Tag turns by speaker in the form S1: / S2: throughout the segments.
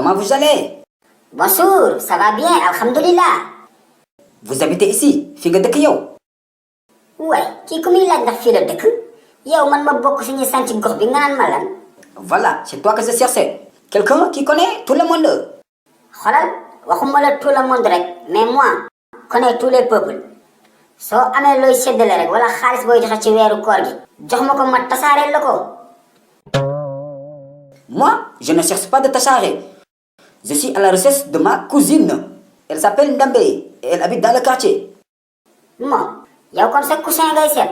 S1: Comment vous allez?
S2: Bonjour, ça va bien, alhamdulillah.
S1: Vous habitez ici, fi nga dëkk yow?
S2: Ouais, kii ku muy laaj ndax fii la dëkk yow man ma bokk si ñu sant gox bi nga naan ma lan.
S1: Voilà, c'est toi que je cherchais. Quelqu'un qui connaît tout le monde.
S2: Xoolal waxuma la tout le monde rek mais moi connais tous les peuples. soo amee looy séddale rek wala xaalis booy joxe ci weeru koor gi jox ma ko ma tasaareel la ko.
S1: Moi, je ne cherche pas de t'acharrer. Je suis à la recherche de ma cousine. Elle s'appelle Ndambe et elle habite dans le quartier.
S2: Bon yow kon sa cousin ngay seet.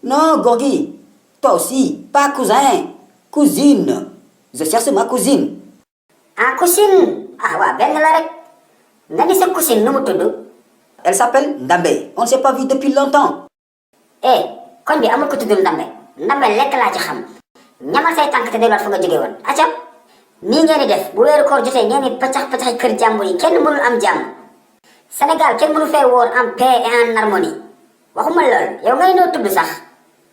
S1: Non, Gorgui, toi aussi, pas cousin, cousine. Je cherche ma cousine.
S2: Ah cousine ah waa benn la rek nga ni sa cousine nu mu tudd.
S1: Elle s'appelle Ndambe. On ne s'est pas vu depuis longtemps.
S2: Eh koñ bi amul ko tudd Ndambe Ndambe lekk laa ci xam ñamal say tànk te delluwaat fa nga jóge woon acam nii ngeen di def bu weeru koor jotee ngeen di paccax kër jàmbur yi kenn mënul am jàmm. Sénégal kenn mënu fee woor en paix et en harmonie waxuma lool yow ngay noo tudd sax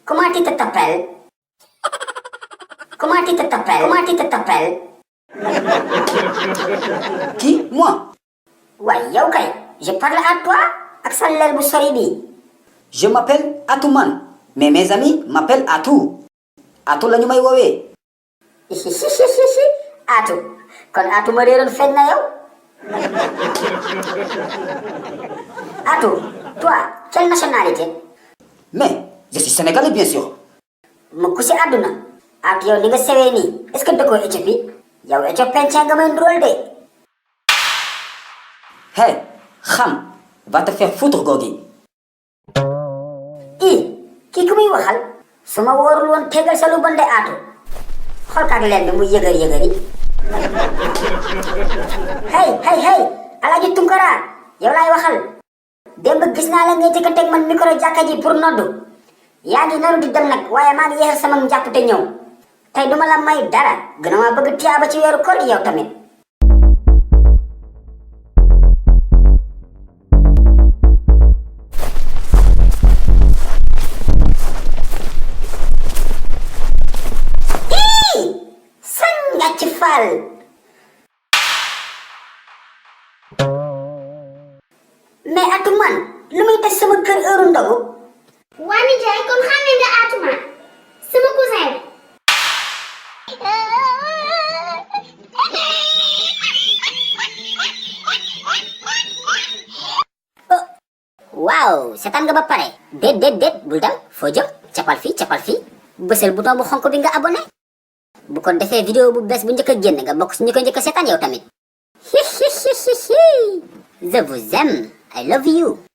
S2: comment tu t'appelles comment tu t'appelles.
S1: Qui? Moi?
S2: waaye yow kay je parle à toi ak sa leel bu sori bi.
S1: Je m'appelle Atouman, mais mes amis m'appellent Atou. Atou la ñu may woowee.
S2: Atou kon Atou ma réeroon feeñ na yow. Atou toi quelle nationalité.
S1: Mais je suis sénégalais bien sûr.
S2: mu ku si àdduna Atou yow ni nga sewee nii est-ce que dëkkoo Éthiopie yow éthiopien nga may ndróol de.
S1: Hey, Kham, va te faire foutre Gorgui.
S2: kii ku muy waxal su ma wóorul woon tegal sa lu bon de Atou xool kaak leen bi muy yëgëri hey Alaaji Tunkara yow laay waxal démb gis naa la ngay jëkkanteeg man micro jàkka ji pour noddu yaa ngi naru di dem nag waaye maa ngi yeexal sama njàpp te ñëw tey duma la may dara gën a maa bëgg tiyaaba ci weeru koor gi yow tamit. mais Atoumane lu muy def sama kër heure ndogu.
S3: waa nijaay kon xamee nga Atoumane sama cousin bi.
S2: waaw seetaan nga ba pare. déet bul dem foo jëm capal fii bësal bouton bu xonk bi nga abonné. bu ko defee vidéo bu bees bu njëkk a génn nga bokk si ñu ko njëkk a seetaan yow tamit. Je vous aime. I love you.